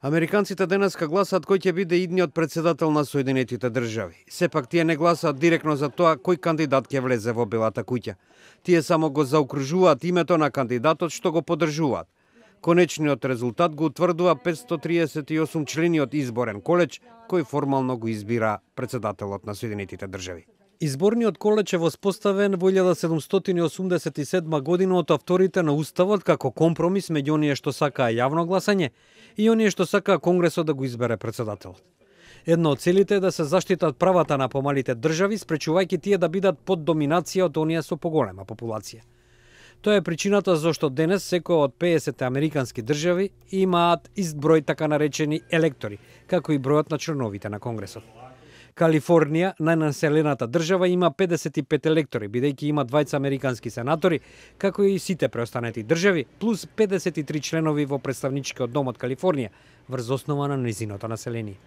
Американците денеска гласаат кој ќе биде идниот председател на Соединетите држави. Сепак тие не гласаат директно за тоа кој кандидат ќе влезе во Белата куќа. Тие само го заокружуваат името на кандидатот што го поддржуваат. Конечниот резултат го утврдува 538 члени од изборен колеж, кој формално го избира председателот на Соединетите држави. Изборниот колеж е воспоставен во 1787 година од авторите на Уставот како компромис меѓу оние што сакаа јавно гласање и оние што сакаа Конгресот да го избере председател. Едно од целите е да се заштитат правата на помалите држави, спречувајќи тие да бидат под доминација од оние со поголема популација. Тоа е причината зашто денес секој од 50 американски држави имаат ист број така наречени електори, како и бројот на членовите на Конгресот. Калифорнија, најнаселената држава, има 55 електори, бидејќи има 20 американски сенатори, како и сите преостанати држави, плюс 53 членови во представничкиот дом од Калифорнија, врз основа на незиното население.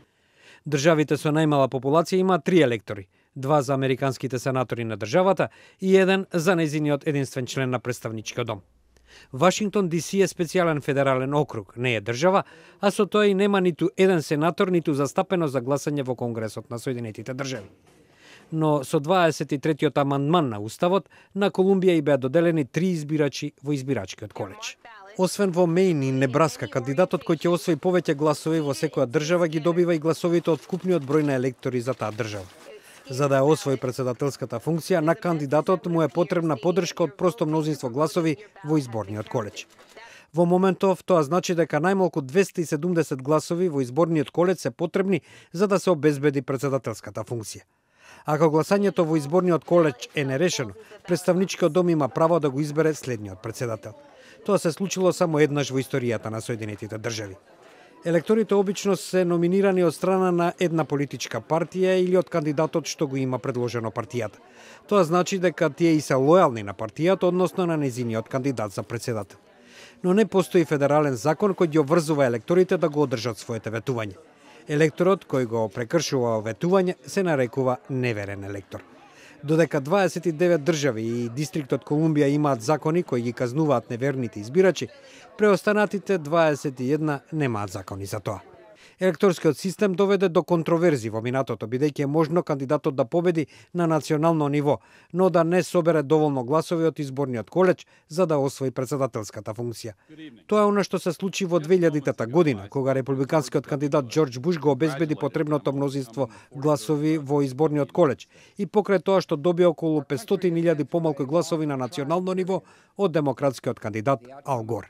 Државите со најмала популација има 3 електори, 2 за американските сенатори на државата и 1 за незиниот единствен член на представничкиот дом. Вашингтон ДС е специјален федерален округ, не е држава, а со тоа и нема ниту еден сенатор, ниту застапено за гласање во Конгресот на Соединетите држави. Но со 23-тиот амандман на Уставот, на Колумбија и беа доделени 3 избирачи во избирачкиот колеж. Освен во Мејн и Небраска, кандидатот кој ќе освои повеќе гласови во секоја држава ги добива и гласовите од вкупниот број на електори за таа држава. За да ја освои председателската функција, на кандидатот му е потребна поддршка од просто мнозинство гласови во изборниот колеж. Во моментов тоа значи дека најмалку 270 гласови во изборниот колеж се потребни за да се обезбеди председателската функција. Ако гласањето во изборниот колеж е нерешено, представничкиот дом има право да го избере следниот председател. Тоа се случило само еднаш во историјата на Соединетите држави. Електорите обично се номинирани од страна на една политичка партија или од кандидатот што го има предложено партијата. Тоа значи дека тие и се лојални на партијата, односно на незиниот кандидат за председател. Но не постои федерален закон кој ги обврзува електорите да го одржат своите ветување. Електорот кој го прекршува ветување се нарекува неверен електор. Додека 29 држави и дистриктот Колумбија имаат закони кои ги казнуваат неверните избирачи, преостанатите 21 немаат закони за тоа. Електорскиот систем доведе до контроверзи во минатото, бидејќи е можно кандидатот да победи на национално ниво, но да не собере доволно гласови од изборниот колеж за да освои председателската функција. Тоа е она што се случи во 2000 година, кога републиканскиот кандидат Џорџ Буш го обезбеди потребното мнозинство гласови во изборниот колеж и покрај тоа што доби околу 500.000 помалку гласови на национално ниво од демократскиот кандидат Ал Гор.